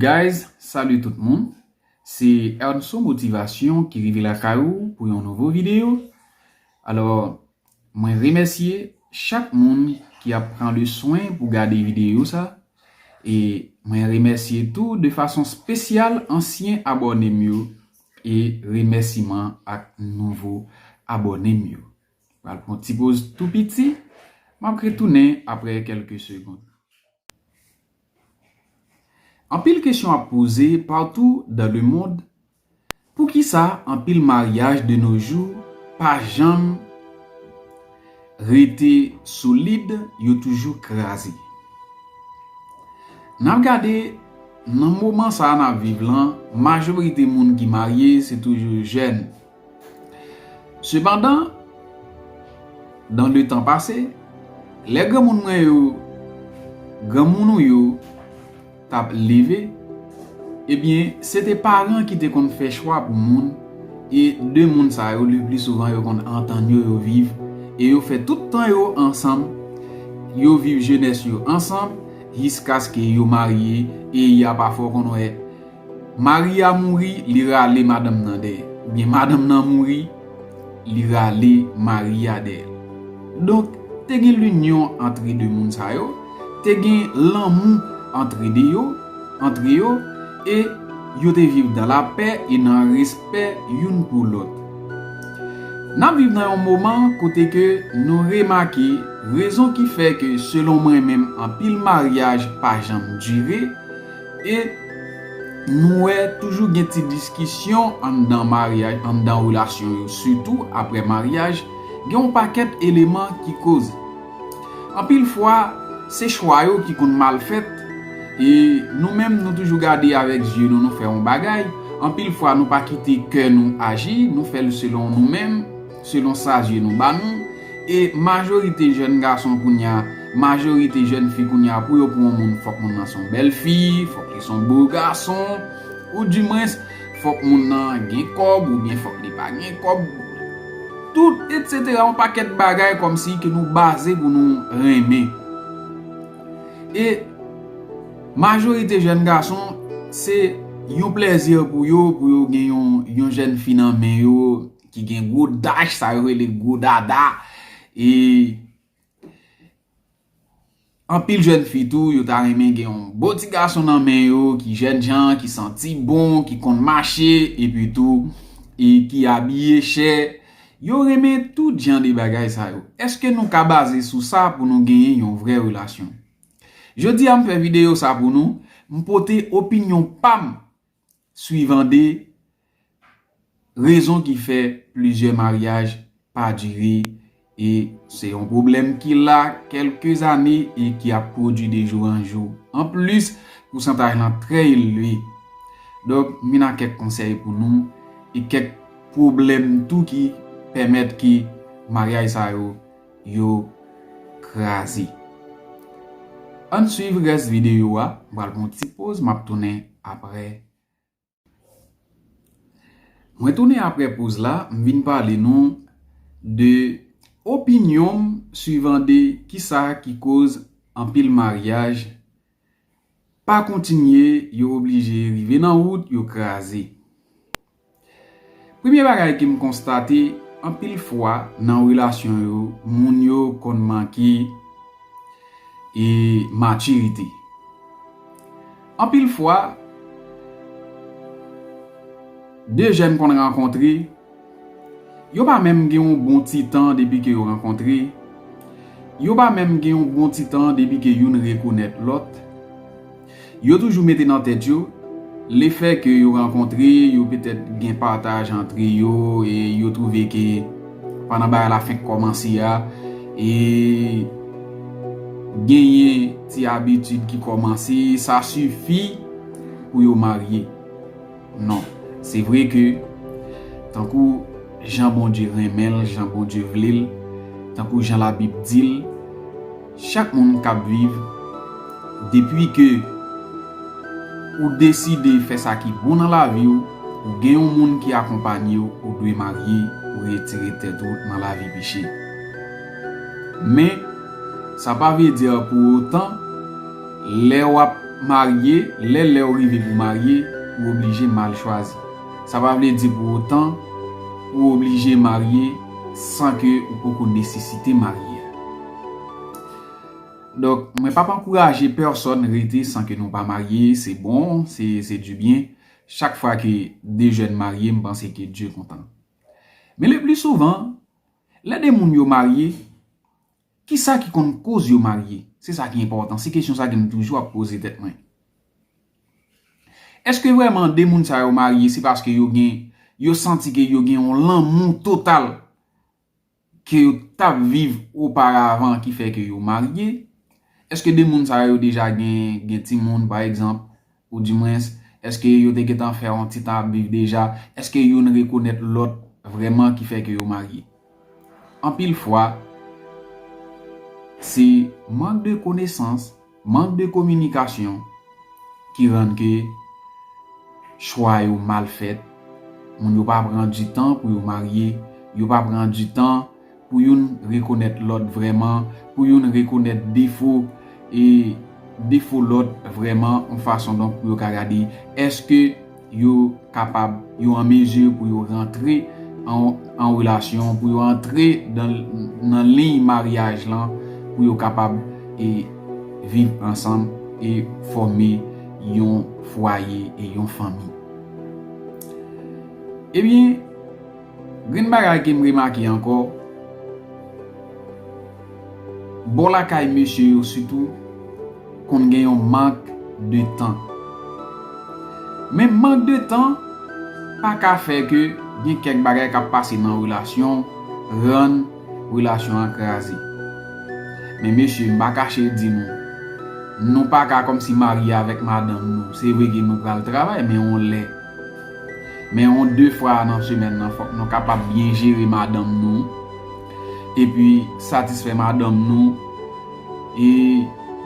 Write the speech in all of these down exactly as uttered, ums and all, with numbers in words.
Guys, salut tout moun. Se Ernso Motivasyon ki rive lakay ou pou yon nouvo videyo. Alò, mwen remèsye chak moun ki ap pran le swen pou gade videyo sa. E mwen remèsye tou de fason espesyal ansyen abòne m yo e remèsiman ak nouvo abòne m yo. Pral pran ti poz tou piti, m ap retounen apre kèlke segonn. Anpil kesyon ap poze partou dans le monde. Poukisa anpil maryaj de nos jours pa janm rete solid, yo toujou kraze? N ap gade, nan moman sa a n ap viv lan, majorite moun ki marye se toujou jèn. Sepandan, dans le temps passé, lè granmoun mwen yo, granmoun ou yo t ap leve, ebyen, se te paran ki te konn fè chwa pou moun, e de moun sa yo, le pli souvan, yo konn antann yo, yo viv, e yo fè tout tan yo ansanm, yo viv jenès yo ansanm, jiskaske yo marye, e y a pafwa w konn wè, mari a mouri, li rale madanm nan dèyè. Oubyen madanm nan mouri, li rale mari a dèyè. Donk, te gen linyon antre de moun sa yo, te gen lanmou antre de yo, antre yo, e yo te viv dan lapè e nan respè youn pou lòt. N ap viv nan yon moman kote ke nou remake rezon ki fè ke, selon mwen menm, anpil maryaj pa janm dire, e nou wè toujou gen ti diskisyon anndan maryaj, anndan relasyon yo, sitou apre maryaj, gen yon pakèt eleman ki koz. Anpil fwa, se chwa yo ki konn mal fèt, e nou menm, nou toujou gade avèk zye nou, nou fè yon bagay. Anpil fwa, nou pa kite kè nou aji, nou fè l selon nou menm, selon sa zye nou ba nou. E majorite jèn gason kounye a, majorite jèn fi kounye a, pou yo pran yon moun, fòk moun nan se yon bèl fi, fòk li se yon bo gason, oudimwens, fòk moun nan gen kòb, oubyen fòk li pa gen kòb. Tout, etsetera, yon pakèt bagay kòmsi ke nou baze pou nou renmen. E majorite jèn gason, se yon plèzi pou yo, pou yo gen yon, yon jèn fi nan men yo, ki gen gwo dach, sa yo rele gwo dada. E anpil jèn fi tou, yo ta renmen gen yon bon ti gason nan men yo, ki jènjan, ki santi bon, ki konn mache, epi tou, e ki abiye chè. Yo renmen tout jan de bagay sa yo. Èske nou ka baze sou sa pou nou genyen yon vrè relasyon? Jodi a, m fè videyo sa pou nou, m pote opinyon pa m swivan de rezon ki fè plizyè maryaj pa dire, e se yon pwoblèm ki la kèlke zane e ki ap pwodui de jou an jou. Anplis, pousantaj lan trè elve. Donk, m vin ak kèk konsèy pou nou e kèk pwoblèm tou ki pèmèt ke maryaj sa yo, yo kraze. Ann swiv rès videyo a, m pral pran yon ti poz, m ap tounen apre. Mwen tounen apre poz la, m vin pale nou de opinyon m swivan de kisa ki koz anpil maryaj pa kontinye, yo oblije rive nan wout, yo kraze. Premye bagay ke m konstate, anpil fwa nan relasyon yo, moun yo konn manke e matirite. Anpil fwa, de jèn konn rankontre, yo pa menm gen yon bon ti tan depi ke yo rankontre, yo pa menm gen yon bon ti tan depi ke youn rekonèt lòt. Yo toujou mete nan tèt yo, lefè ke yo rankontre, yo petèt gen pataj antre yo, e yo twouve ke pandan bagay la fenk kòmanse a, e genyen ti abitid ki kòmanse, sa sifi pou yo marye. Non, se vre ke tankou jan Bondye renmen l, jan Bondye vle l, tankou jan Labib di l, chak moun k ap viv, depi ke ou deside fè sa ki bon nan lavi w, ou gen yon moun ki akonpanye w, ou dwe marye, ou retire tèt ou nan lavi peche. Men, sa pa vle di pou otan, lè w ap marye, lè lè w rive pou w marye, ou oblije mal chwazi. Sa pa vle di pou otan ou oblije marye san ke ou poko nesesite marye a. Donk, mwen p ap ankouraje pèsonn rete san ke nou pa marye, se bon, se, se du bien. Chak fwa ke de jèn marye, m panse ke Dye kontan. Men le pli souvan, lè de moun yo marye, kisa ki konn koz yo marye? Se sa ki enpòtan, se kesyon sa ke m toujou ap poze tèt mwen. Èske vrèman de moun sa yo marye, se paske yo gen, yo santi ke yo gen yon lanmou total ke yo t ap viv oparavan ki fè ke yo marye? Èske de moun sa yo deja gen, gen timoun, pa egzanp, oudimwens, èske yo te gentan fè yon ti tan ap viv deja? Èske youn rekonèt lòt vrèman ki fè ke yo marye? Anpil fwa, se mank de konesans, mank de kominikasyon ki rann ke chwa yo mal fèt. Moun yo pa pran di tan pou yo marye, yo pa pran di tan pou youn rekonèt lòt vrèman, pou youn rekonèt defo e defo lòt vrèman, yon fason donk pou yo ka gade èske yo kapab, yo an mezi pou yo rantre an, an relasyon, pou yo antre nan, nan liy maryaj lan, pou yo kapab e viv ansanm e fòme yon fwaye e yon fanmi. Ebyen, grenn bagay ke m remake ankò, bò lakay mesye yo sitou konn gen yon mank de tan. Men mank de tan pa ka fè ke gen kèk bagay k ap pase nan relasyon rann relasyon an kraze. Men mesye, m pa kache di nou, nou pa ka kòmsi marye avèk madanm nou. Se vre ke nou pral travay, men yon lè, men yon de fwa nan semèn nan, fòk nou kapab byen jere madanm nou, epi satisfè madanm nou, e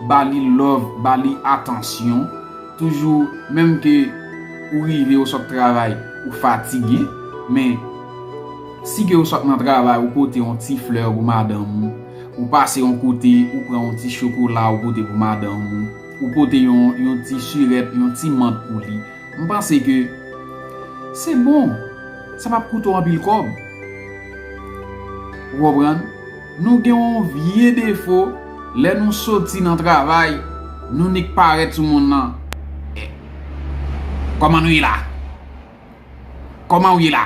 ba li love, ba li atansyon. Toujou, menm ke ou rive, ou sot travay, ou fatige, men si ke ou sot nan travay, ou pote yon ti flè pou madanm ou, ou pase yon kote, ou pran yon ti chokola, ou pote pou madanm ou, ou pote yon, yon ti sirèt, yon ti mant pou li. M panse ke se bon, sa p ap koute w anpil kòb. Ou konprann? Nou gen yon vye defo, lè nou soti nan travay, nou nik parèt sou moun nan. Eh, kòman nou ye la? Kòman w ye la?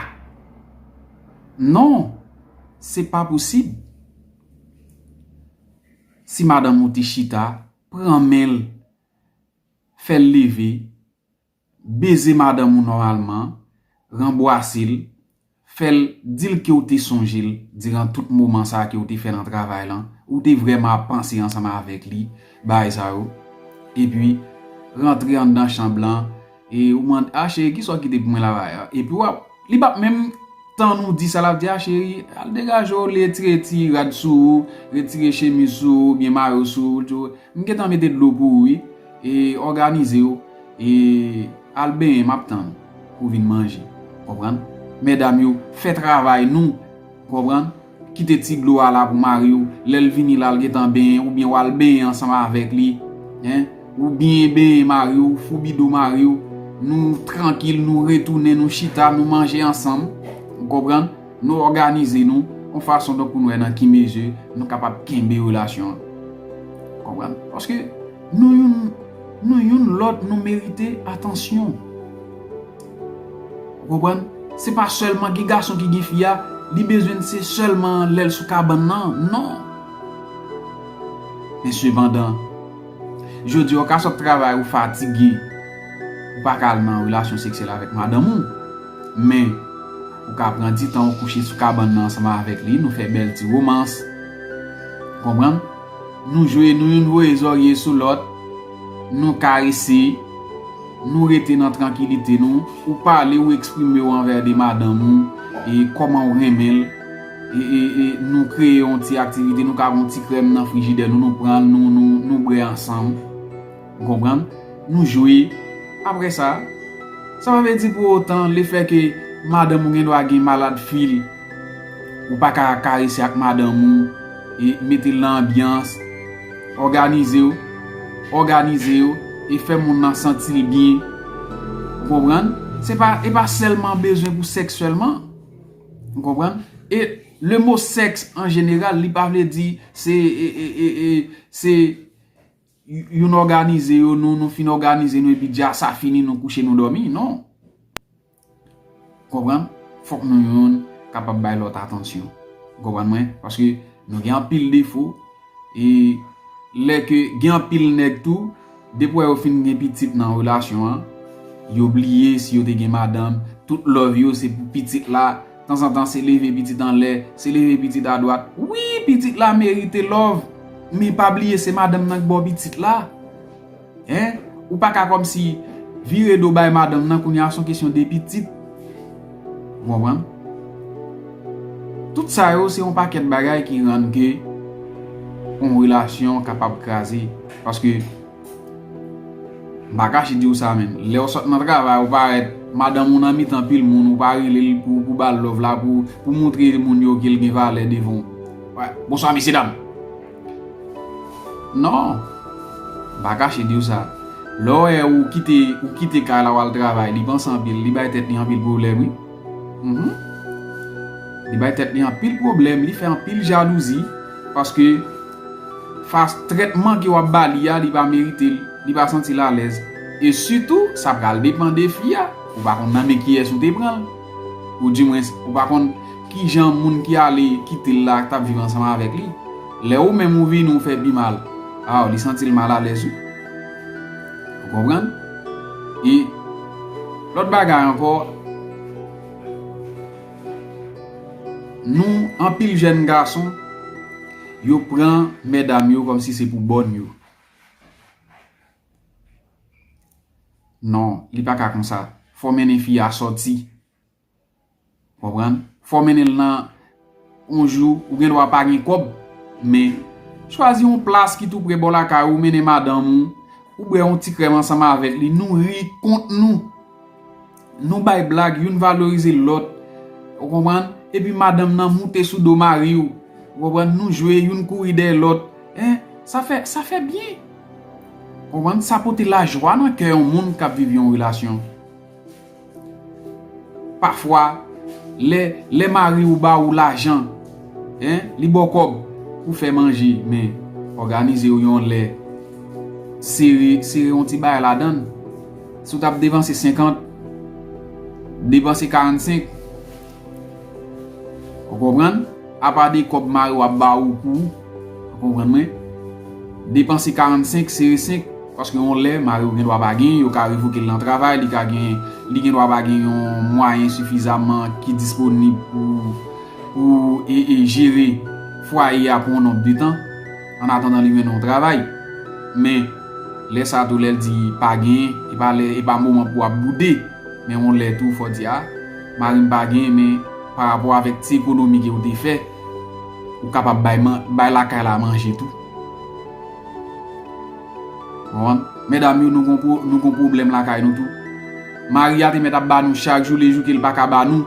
Non, se pa posib. Si madanm ou te chita, pran men l, fè l leve, beze madanm ou nòmalman, ranbwase l, fè l di l ke w te sonje l diran tout moman sa a ke w te fè nan travay lan, ou te vrèman ap panse ansanm avèk li, bagay sa yo. Epi, rantre anndan chanm lan, e ou mande, "A cheri, kisa w kite pou mwen la?" Epi w ap, li p ap menm tann ou di sa, l ap di, "A cheri, al degaje w, retire ti rad sou ou, retire chemiz sou ou, oubyen mayo sou ou." M gentan mete dlo pou ou, wi. E òganize w. E al benyen, m ap tann ou pou w vin manje. Konprann? Medam yo, fè travay nou. Konprann? Kite ti dlo a la pou mari w. Lè l vini la, l gentan benyen, oubyen w al benyen ansanm avèk li. Hein? Ou byen benyen mari w, foubi do mari w. Nou trankil, nou retounen, nou chita, nou manje ansanm. Ou konprann? Nou òganize nou yon fason donk pou nou wè nan ki mezi nou kapab kenbe relasyon an. Konprann? Paske nou youn, nou youn lòt, nou merite atansyon. Ou konprann? Se pa sèlman gen gason ki gen fi a, li bezwen se sèlman lè l sou kabann nan. Non. Men sepandan, jodi a w ka sot travay, ou fatige, ou pa ka al nan relasyon seksyèl avèk madanm ou. Men, ou ka pran ti tan ou kouche sou kabann nan ansanm avèk li, nou fè bèl ti womans. Konprann? Nou jwe, nou youn voye zòrye sou lòt, nou karese, nou rete nan trankilite nou, ou pale, ou eksprime w anvè de madanm ou, e kòman ou renmen l, e, e, e nou kreye yon ti aktivite, nou ka pran yon ti krèm nan frijidè nou, nou pran l, nou, nou, nou bwè ansanm. Ou konprann? Nou jwe. Apre sa, sa pa vle di pou otan lefè ke madanm ou gen dwa gen malad fil, ou pa ka karese ak madanm ou, e mete l nan anbyans, òganize w, òganize w, e fè moun nan santi l byen. Ou konprann? Se pa, e pa sèlman bezwen pou sèks sèlman. Ou konprann? E le mo sèks an jeneral, li pa vle di se, e, e, e, e, se y-, youn òganize yo, nou, nou fin òganize nou epi dja sa fini, nou kouche, nou dòmi. Non. Konprann? Fòk nou youn kapab bay lòt atansyon. Ou konprann mwen? Paske nou gen anpil defo. E lè ke gen anpil nèg tou, depi w wè yo fin gen pitit nan relasyon an, yo bliye si yo te gen madanm. Tout love yo se pou pitit la. Tanzantan se leve pitit anlè, se leve pitit adwat. Wi, pitit la merite love. Men pa bliye se madanm nan k ba w pitit la. Hein? Ou pa ka kòmsi vire do bay madanm nan, kounye a se yon kesyon de pitit. Ou konprann? Tout sa yo se yon pakèt bagay ki rann ke yon relasyon kapab kraze. Paske m pa kache di w sa, menn. Lè w sot nan travay, ou parèt, madanm ou nan mitan pil moun, ou pa rele l pou, pou ba l love la, pou, pou montre moun yo ke l gen valè devan w. Wè, bonswa, mesye dam. Non. M pa kache di w sa. Lè w wè ou kite, ou kite kay la, w al travay, li panse anpil, li bay tèt li anpil pwoblèm, wi. Mhm. Li bay tèt li anpil pwoblèm, li fè anpil jalouzi, paske fas trètman ke w ap ba li a, li pa merite l, li pa santi l alèz. E sitou, sa pral depann de fi a. Ou pa konn nan men kiyès ou te pran l. Ou dimwens, ou pa konn kijan moun ki ale kite l la t ap viv ansanm avèk li. Lè ou menm ou vini ou fè pi mal, a, li santi l malalèz wi. Ou konprann? E lòt bagay ankò, nou, anpil jèn gason, yo pran medam yo kòmsi se pou bòn yo. Non, li pa ka konsa. Fò w mennen fi a sòti. Konprann? Fò w mennen l nan yon jou, ou gen dwa pa gen kòb, men chwazi yon plas ki tou pre bò lakay ou, mennen madanm ou, ou bwè yon ti krèm ansanm avèk li, nou ri kont nou. Nou bay blag, youn valorize lòt. Ou konprann? Epi madanm nan moute sou do mari w. Ou konprann? Nou jwe, youn kouri dèyè lòt. Hein? Sa fè, sa fè byen. Ou konprann? Sa pote lajwa nan kè yon moun k ap viv yon relasyon. Pafwa, lè, lè mari w ba ou lajan, hein, li ba w kòb pou fè manje, men òganize w yon lè, sere, sere yon ti bagay ladan l. Si w t ap depanse senkant, depanse karannsenk. Ou konprann? Apa de kòb mari w ap ba ou pou ou. Ou konprann mwen? Depanse karannsenk, sere senk, paske yon lè, mari w gen dwa pa gen, yo ka revoke l nan travay, li ka gen, li gen dwa pa gen yon mwayen sifizaman ki disponib pou, pou, e, e, jere fwaye a pou yon nonb de tan, an atandan li jwenn yon travay. Men, lè sa tou, lè l di pa gen, e pa lè, e pa moman pou w ap boude. Men yon lè tou, fò w di, a, mari m pa gen, men pa rapò avèk ti ekonomi ke w te fè, ou kapab bay man-, bay lakay la manje tou. Konprann? Medam yo, nou gon pwo-, nou gon pwoblèm lakay nou tou. Mari a te mèt ap ba nou chak jou, lejou ke l pa ka ba nou.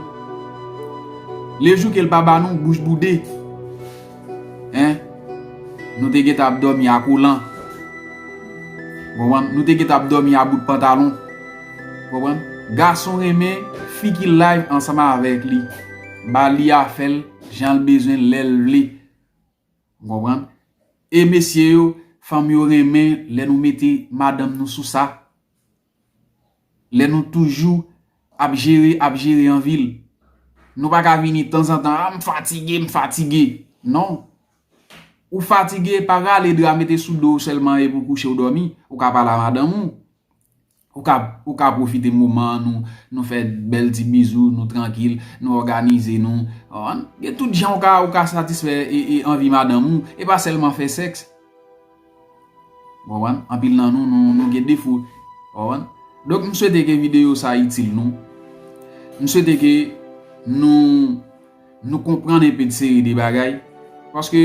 Lejou ke l pa ba nou, bouch boude. Hein? Nou te gentan ap dòmi a kolan. Konprann? Nou te gentan ap dòmi a bout pantalon. Konprann? Gason renmen fi ki live ansanm avèk li. Ba li afè l, jan l bezwen, lè l vle. Ou konprann? E mesye yo, fanm yo renmen lè nou mete madanm nou sou sa. Lè nou toujou ap jere, ap jere anvi l. Nou pa ka vini tanzantan, a, m fatige, m fatige. Non. Ou fatige, pa rale dra mete sou do w sèlman epi w kouche w dòmi. Ou ka pale a madanm ou. Ou ka, ou ka pwofite moman an, nou, nou fè bèl ti bizou, nou trankil, nou òganize nou. Ou konprann? Gen tout jan ou ka, ou ka satisfè e, e anvi madanm ou, e pa sèlman fè sèks. Ou konprann? Anpil nan nou, nou, nou gen defo. Ou konprann? Donk, m swete ke videyo sa itil nou. M swete ke nou, nou konprann enpe de seri de bagay. Paske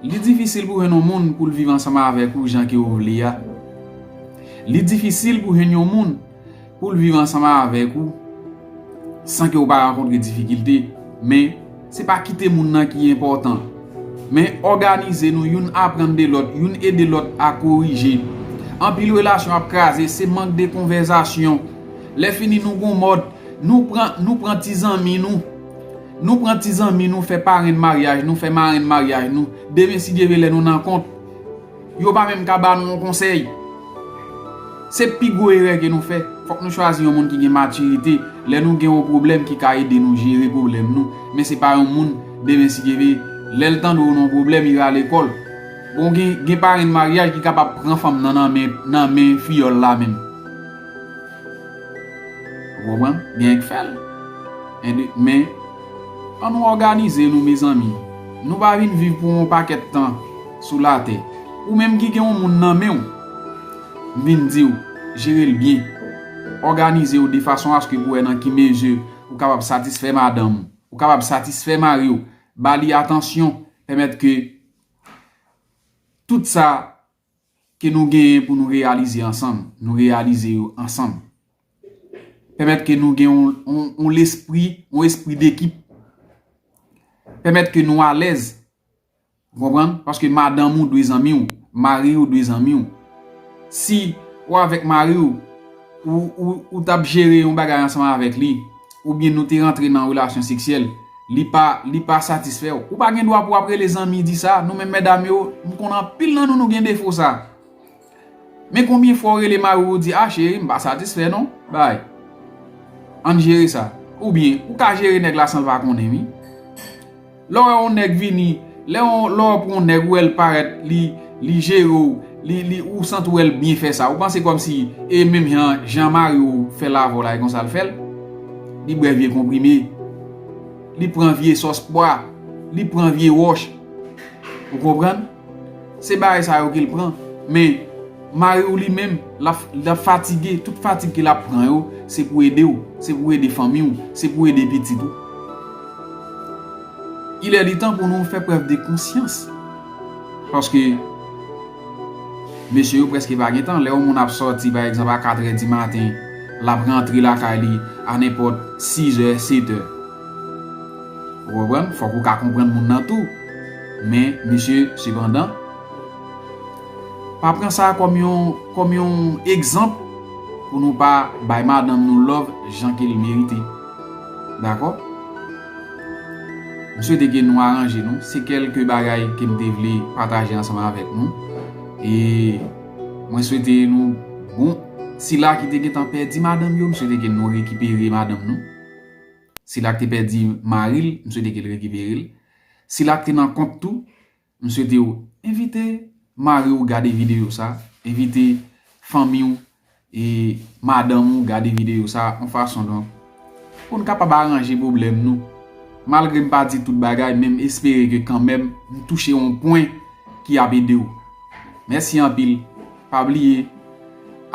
li difisil pou jwenn yon moun pou l viv ansanm avèk ou jan ke w vle a. Li difisil pou jwenn yon moun pou l viv ansanm avèk ou san ke w pa rankontre difikilte. Men, se pa kite moun nan ki enpòtan. Men, òganize nou, youn aprann de lòt, youn ede lòt a korije. Anpil relasyon ap kraze, se mank de konvèzasyon. Lè fini nou gon mòd, nou pran, nou pran ti zanmi nou. Nou pran ti zanmi nou, fè parenn maryaj nou, fè marenn maryaj nou. Demen, si Dye vle, lè nou nan kont, yo pa menm ka ba nou yon konsèy. Se pi gwo erè ke nou fè. Fòk nou chwazi yon moun ki gen matirite. Lè nou gen yon pwoblèm, ki ka ede nou jere pwoblèm nou. Men se pa yon moun, demen, si Dye vle, lè l tande w nan yon pwoblèm, li rale kò l. Bon, gen, gen parenn maryaj ki kapab pran fanm nan, nan men, nan men fiyòl la menm. Ou konprann? Gen k fè l. Men, ann nou òganize nou, mezanmi. Nou pa vin viv pou yon pakèt tan sou latè. Ou menm ki gen yon moun nan men w, m vin di w, jere l byen. Òganize w de fason aske pou wè nan ki mezi ou kapab satisfè madanm ou, ou kapab satisfè mari w, ba li atansyon, pèmèt ke tout sa ke nou genyen pou nou reyalize ansanm, nou reyalize yo ansanm. Pèmèt ke nou gen yon, yon, yon lespri, yon espri dekip. Pèmèt ke nou alèz. Ou konprann? Paske madanm ou dwe zanmi w, mari w dwe zanmi w. Si ou avèk mari w, ou, ou, ou t ap jere yon bagay ansanm avèk li, oubyen nou te rantre nan relasyon seksyèl, li pa, li pa satisfè w, ou pa gen dwa pou w ap rele zanmi di sa. Nou menm medam yo, m konn anpil nan nou, nou gen defo sa. Men konbyen fwa w rele mari w, ou di, "A, cheri, m pa satisfè non, bay. Ann jere sa." Oubyen, ou ka jere nèg la san l pa konnen, wi. Lè w wè yon nèg vini, lè yon, lè w pran yon nèg, ou wè l parèt, li, li jere w, li, li, ou santi w wè l byen fè sa. Ou panse kòmsi e menm jan, jan mari w fè l avè w la, e konsa l fè l? Li bwè vye konprime. Li pran vye sòs pwa. Li pran vye wòch. Ou konprann? Se bagay sa yo ke l pran. Men, mari w li menm, l ap, l ap fatige. Tout fatig ke l ap pran yo, se pou ede w. Se pou ede fanmi w. Se pou ede pitit ou. Il est du temps pou nou fè prèv de konsyans. Paske, mesye yo prèske pa gen tan. Lè yon moun ap sòti, pa egzanp, a katrè di maten, l ap rantre lakay li a nenpòt sizè, setè. Ou konprann? Fòk ou ka konprann moun nan tou. Men, mesye, sepandan, pa pran sa kòm yon, kòm yon egzanp pou nou pa bay madanm nou love jan ke l merite. Dakò? M swete ke nou aranje nou. Se kèlke bagay ke m te vle pataje ansanm avèk nou. E mwen swete nou bon. Sila ki te gentan pèdi madanm yo, m swete ke nou rekipere madanm nou. Sila ki te pèdi mari l, m swete ke l rekipere l. Sila ki te nan kont tou, m swete w envite mari w gade videyo sa, envite fanmi w e madanm ou gade videyo sa, yon fason donk pou n kapab aranje pwoblèm nou. Malgre m pa di tout bagay, men m espere ke kanmenm m touche yon pwen ki ap ede w. Mèsi anpil. Pa bliye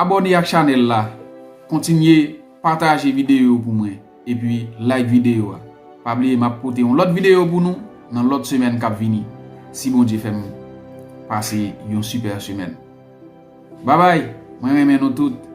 abòne ak chanèl la. Kontinye pataje videyo yo pou mwen. Epi like videyo a. Pa bliye m ap pote yon lòt videyo pou nou nan lòt semèn k ap vini. Si Bondye fè m pase yon sipè semèn. Babay, mwen renmen nou tout.